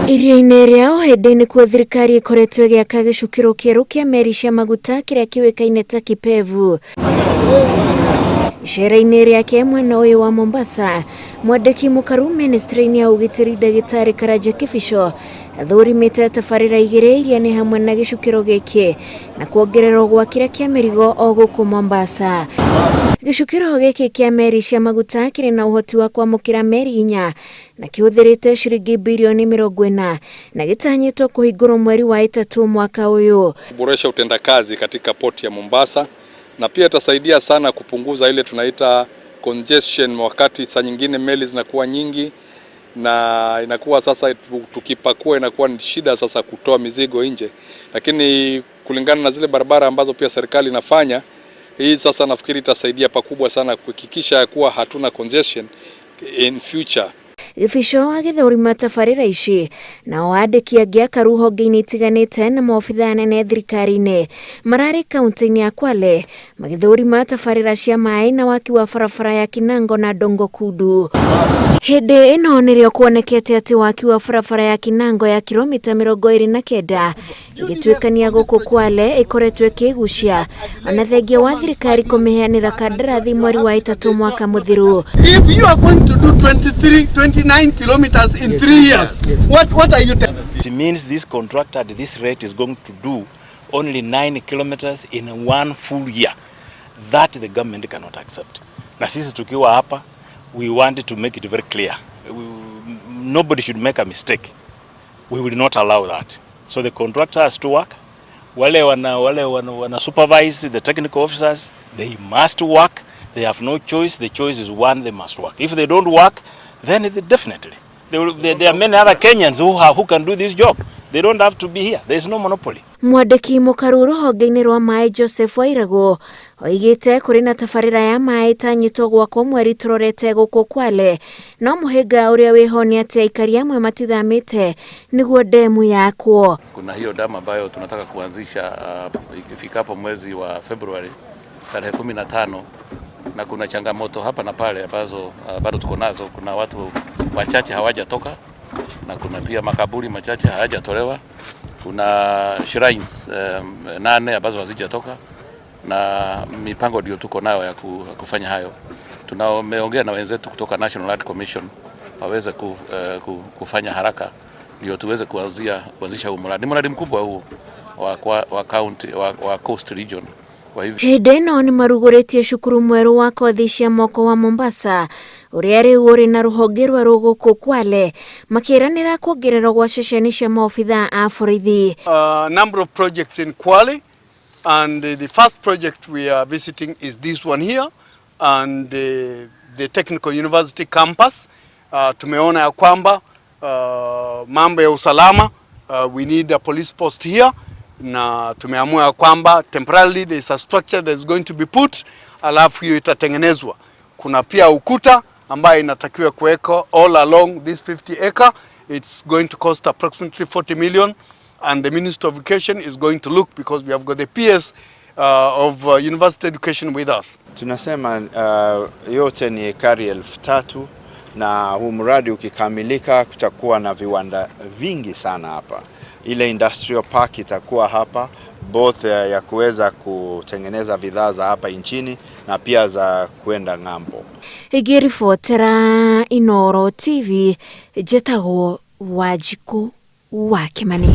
Iria-inĩ rĩa Ũhĩndĩ nĩkuo thirikari ĩkoretwo ĩgĩaka gĩcukĩro kĩerũ kĩa meri cia maguta kĩrĩa kĩũĩkaine ta Kipevu. Icera-inĩ rĩake mwena ũyũ wa Mombasa, mwandĩki mũkaru ministry-inĩ ya ũgitĩri ndagĩtarĩ Karanja Kibicho athũrimĩte tabarĩra igĩrĩ iria nĩ hamwe na gĩcukĩro gĩkĩ na kuongererwo gwa kĩrĩa kĩa mĩrigo o gũkũ Mombasa. Gĩcukĩro gĩkĩ kĩa meri cia maguta kĩrĩ na ũhoti wa kwamũkĩra meri inya na kĩhũthĩrĩte ciringi birioni 40 na gĩtanyĩtwo kũhingũrwo mweri wa 3 mwaka ũyũ. Kuboresha utendakazi katika poti ya Mombasa na pia itasaidia sana kupunguza ile tunaita congestion, wakati saa nyingine meli zinakuwa nyingi na inakuwa sasa tukipakua inakuwa ni shida sasa kutoa mizigo nje, lakini kulingana na zile barabara ambazo pia serikali inafanya hii sasa, nafikiri itasaidia pakubwa sana kuhakikisha kuwa hatuna congestion in future. Gĩbico agĩthũrima tabarĩra ici nao andĩki angĩ a karu honge-inĩ itiganĩte na maobithaa anene thirikari-inĩ mararĩ kaunti-inĩ ya Kwale magĩthũrima tabarĩra cia maĩ na waki wa barabara ya Kinango na Dongo Kundu. Hĩndĩ ĩno nĩrĩo kuonekete atĩ waki wa barabara ya Kinango ya kilomita 29 ĩgĩtuĩkania gũkũ Kwale ĩkoretwo ĩkĩgucia ona thengia wa thirikari kũmĩheanĩra kandarathi mweri wa 3 mwaka mũthiru. If you are going to do 23, 29 kilometers in 3 years, what are you telling? It means this contractor at this rate is going to do only 9 kilometers in one full year. That the government cannot accept. Na sisi tukiwa hapa, we want to make it very clear. Nobody should make a mistake. We will not allow that. So the contractor has to work. Wale wana supervise the technical officers, they must work. They have no choice. The choice is one, they must work. If they don't work, then definitely there are many other Kenyans who can do this job. They don't have to be here. There is no monopoly. Mwandĩki mũkaru rũhonge-inĩ rwa maĩ Joseph Wairagũ oigĩte kũrĩ na tabarĩra ya maĩ ĩtanyĩtwo gwakwo mweri tũrorete gũkũ Kwale, no mũhĩnga ũrĩa wĩho nĩ atĩ aikari amwe matithamĩte nĩguo ndemu yakwo. Kuna hiyo damu ambayo tunataka kuanzisha ifikapo mwezi wa Februari tarehe 15 na kuna changamoto hapa na pale ambazo bado tuko nazo. Kuna watu wachache hawajatoka na kuna pia makaburi machache hayajatolewa. Kuna shrines 8 ambazo hazijatoka na mipango ndio tuko nayo ya kufanya hayo. Tumeongea na wenzetu kutoka National Land Commission waweze kufanya haraka ndio tuweze kuanzisha huu mradi. Ni mradi mkubwa huu wa county wa Coast Region. Kwa hivyo Hĩndĩ ĩno nĩ marugũrĩtie cukuru mwerũ wa kothi cia moko wa Mombasa ũrĩa rĩu ũrĩ na rũhonge rwerũ gũkũ Kwale, makĩranĩra kuongererwo gwa ceceni cia maobithaa a borithi. Number of projects in Kwale, and the first project we are visiting is this one here and the Technical University campus. Tumeona ya kwamba mambo ya usalama, we need a police post here, na tumeamua ya kwamba temporarily there is a structure that is going to be put, alafu hiyo itatengenezwa. Kuna pia ukuta ambayo inatakiwa kuwekwa all along this 50 acre. It's going to cost approximately 40 million, and the Minister of Education is going to look because we have got the PS of University Education with us. Tunasema yote ni ekari 3,000 na huu mradi ukikamilika kutakuwa na viwanda vingi sana hapa. Ile industrial park itakuwa hapa both ya kuweza kutengeneza bidhaa za hapa nchini na pia za kwenda ng'ambo. Ngĩribotera Inooro TV, njĩtagwo Wanjikũ wa Kĩmani.